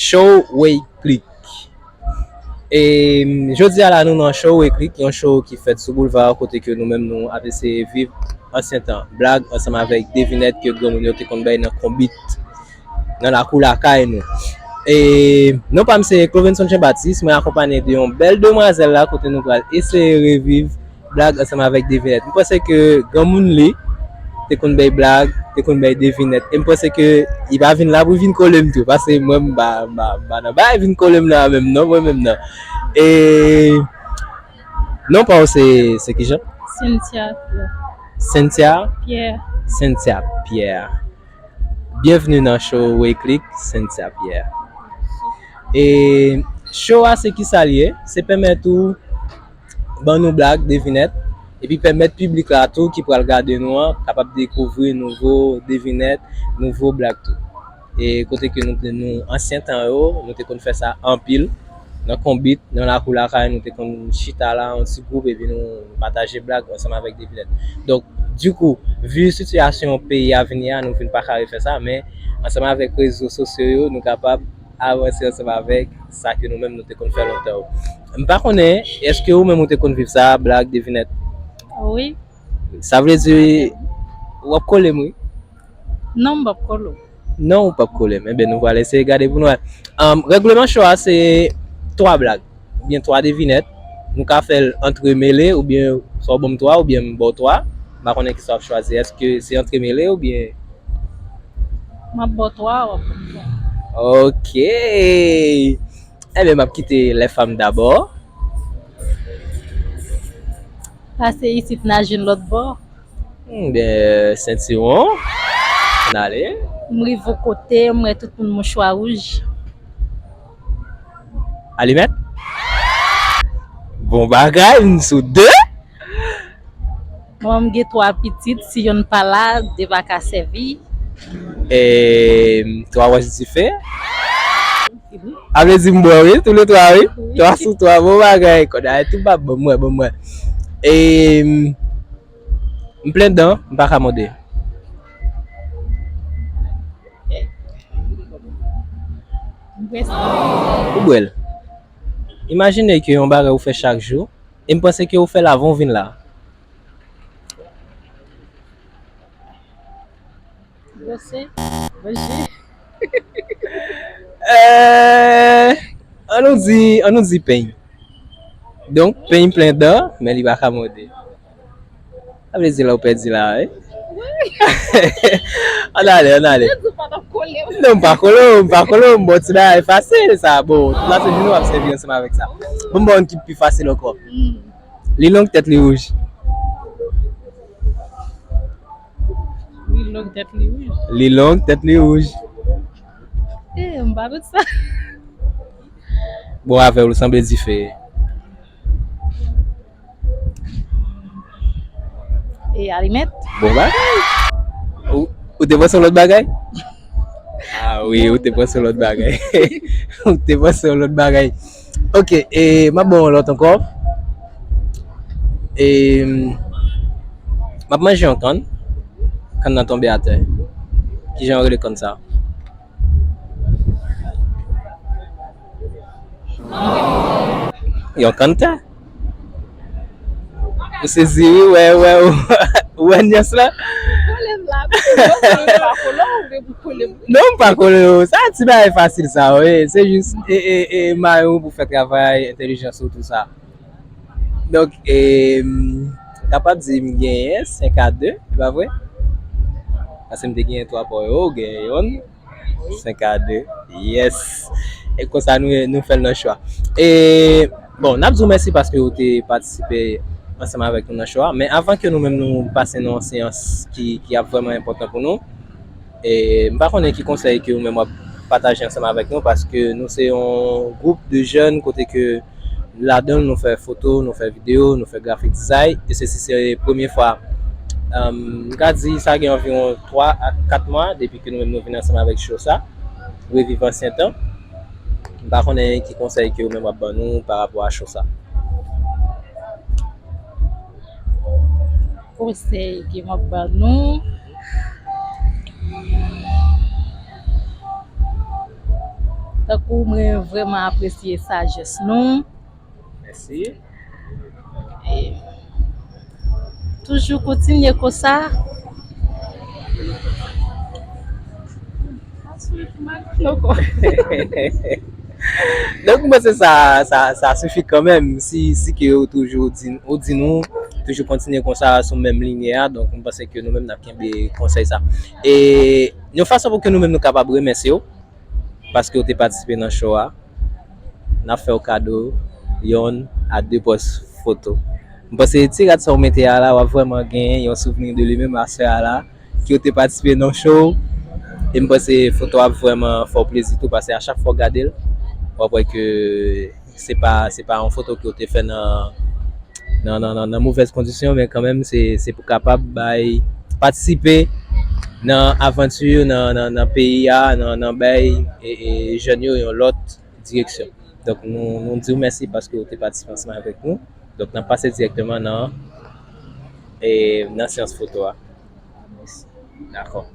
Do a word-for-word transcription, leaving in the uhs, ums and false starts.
Show Way Click. E jodi a la, nou nan Show Way Click, yon show ki fèt sou boulva, kote ke nou menm nou ap eseye viv ansyen tan. Blag ansanm avèk devinèt ke granmoun yo te konn bay nan konbit, nan lakou lakay nou. E non pa m se Clovenson Jean Baptiste, mwen akonpanye de yon bèl demwazèl la, kote nou pral eseye reviv blag ansanm avèk devinèt. M panse ke granmoun li te konn bay blag, te konn bay devinèt. E m panse ke li pa vin la pou vin kole m tou, paske mwen m pa, m pa, m pa nan bay vin kole m nan menm non, mwen menm nan. E non pa w se, se kijan? Cynthia Pierre. Cynthia? Pierre. Cynthia Pierre. Byenvni nan show Way Click, Cynthia Pierre. E show a se kisa l ye? Se pèmèt ou ban nou blag, devinèt, epi pèmèt piblik la tou ki pral gade nou an kapab dekouvri nouvo devinèt, nouvo blag tou. E kote ke nou, nou ansyen tan yo, nou te konn fè sa anpil. Nan konbit, nan lakou lakay, nou te konn chita la, yon ti gwoup, epi nou pataje blag ansanm avèk devinèt. Donk, dikou, vi sitiyasyon peyi a vini a, nou vin pa ka refè sa, men ansanm avèk rezo sosyo yo, nou kapab avanse ansanm avèk sa ke nou menm nou te konn fè lontan yo. M pa konnen, èske ou menm ou te konn viv sa, blag, devinèt? Wi. Sa vle di, w ap kole m, wi. Non, m p ap kole w. Non, ou p ap kole m. Enben, nou pral eseye gade pou nou wè. Ann, règleman show a se twa blag, oubyen twa devinèt. Nou ka fè l antremele, oubyen swa w ban m twa, oubyen m ba w twa. M pa konnen kisa w ap chwazi. Èske se antremele oubyen? M ap ba w twa, w ap ban m twa. Ok. Enben, m ap kite les femmes d'abord. Pase isit, n a jwenn lòt bò. Enben, sentiwon. Ann ale. M rive yon kote, m wè tout moun mouchwa wouj. Alimèt? Bon bagay, m sou de. Mwen, m gen twa pitit, si yonn pa la, de pa ka sèvi. E, twa wòch dife. A vle di m bò, wi, tou le twa, wi. Wi. Twa sou twa, bon bagay. Kòd a tou pa bon, mwen, bon, mwen. E, m plen dan, m pa ka mòde. M prèske. Ou bwè l. Imajine ke yon bagay ou fè chak jou, e m panse ke ou fè l avan w vin la. Brose, brose. Eh, ann nou di, ann nou di peny. Donk, peny plen dan, men li pa ka mòde. Sa vle di la ou pèdi la, wi. Ann ale, ann ale. Ou di w pa t ap kole m. Non, m pa kole w, m pa kole w, m ba w ti bagay fasil sa. Bon, tout la se jounen w ap sèvi ansanm avèk sa. Bon, m ba w youn ki pi fasil ankò. Mm. Li long, tèt li wouj. Li long, tèt li wouj. Li long, tèt li wouj. Eh, m pa konn sa. Bon, avè w, l sanble dife. E alimèt? Bon bagay. Ou, ou te panse yon lòt bagay? Ah wi, ou te panse yon lòt bagay. Ou te panse yon lòt bagay. Ok, e m ap ba w yon lòt ankò. E m ap manje yon kann. Kann nan tonbe atè. Kijan yo rele kann sa? Yon kann tè. Ou sezi wi, wè, wè, ou wè nyans la? Kole m la, wi. Non, m pa kole w. Sa ti bagay fasil sa, wi. Se jis, e, e, e, mare w pou fè travay entèlijans ou, tou sa. Donk, e, m kapab di m genyen senk a de, se pa vre? Paske m te genyen twa pa w yo, ou genyen yonn. Senk a de. Yes. E konsa nou, nou fè l nan show a. E, bon, n ap di w mèsi paske ou te patisipe ansanm avèk nou nan show a. Men avan ke nou menm nou pase nan yon seyans ki, ki ap vrèman enpòtan pou nou, e, m pa konnen ki konsèy ke ou menm w ap pataje ansanm avèk nou, paske nou se yon gwoup de jèn kote ke ladan l, nou fè foto, nou fè videyo, nou fè grafik dizay, e sesi se premye fwa. Em, m ka di sa gen anviwon twa a kat mwa depi ke nou menm nou vin ansanm avèk show sa, Reviv Ansyen Tan. M pa konnen ki konsèy ke ou menm w ap ban nou pa rapò a show sa. Konsèy ke m ap ban nou. Tankou mwen vrèman apresye sajès nou. Mèsi. E toujou kontinye konsa. Donk mwen se sa, sa, sa sifi kanmenm. Si, si ke ou toujou di, ou di nou, toujou kontinye konsa sou menm linyè a. Donk mwen panse ke nou menm n ap kenbe konsèy sa. E yon fason pou ke nou menm nou kapab remèsye w, paske w te patisipe nan show a. N ap fè w kado yonn a de pòs foto. Mwen panse ti rad sa w mete a la, w ap vrèman gen yon souvni de li menm a sè a la, ki w te patisipe nan show. E mwen panse foto ap vrèman fè w plezi tou, paske a chak fwa w gade l, w ap wè ke se pa, se pa yon foto ke w te fè nan nan, nan, nan, nan movèz kondisyon, men kanmenm se, se pou kapab bay, patisipe nan avanti, nan, nan, nan peyi a, nan, nan bay e, e jèn yo yon lòt direksyon. Donk nou, nou di w mèsi paske w te patisipe ansanm avèk nou. Donk n ap pase dirèkteman nan, e, nan seyans foto a. Dakò.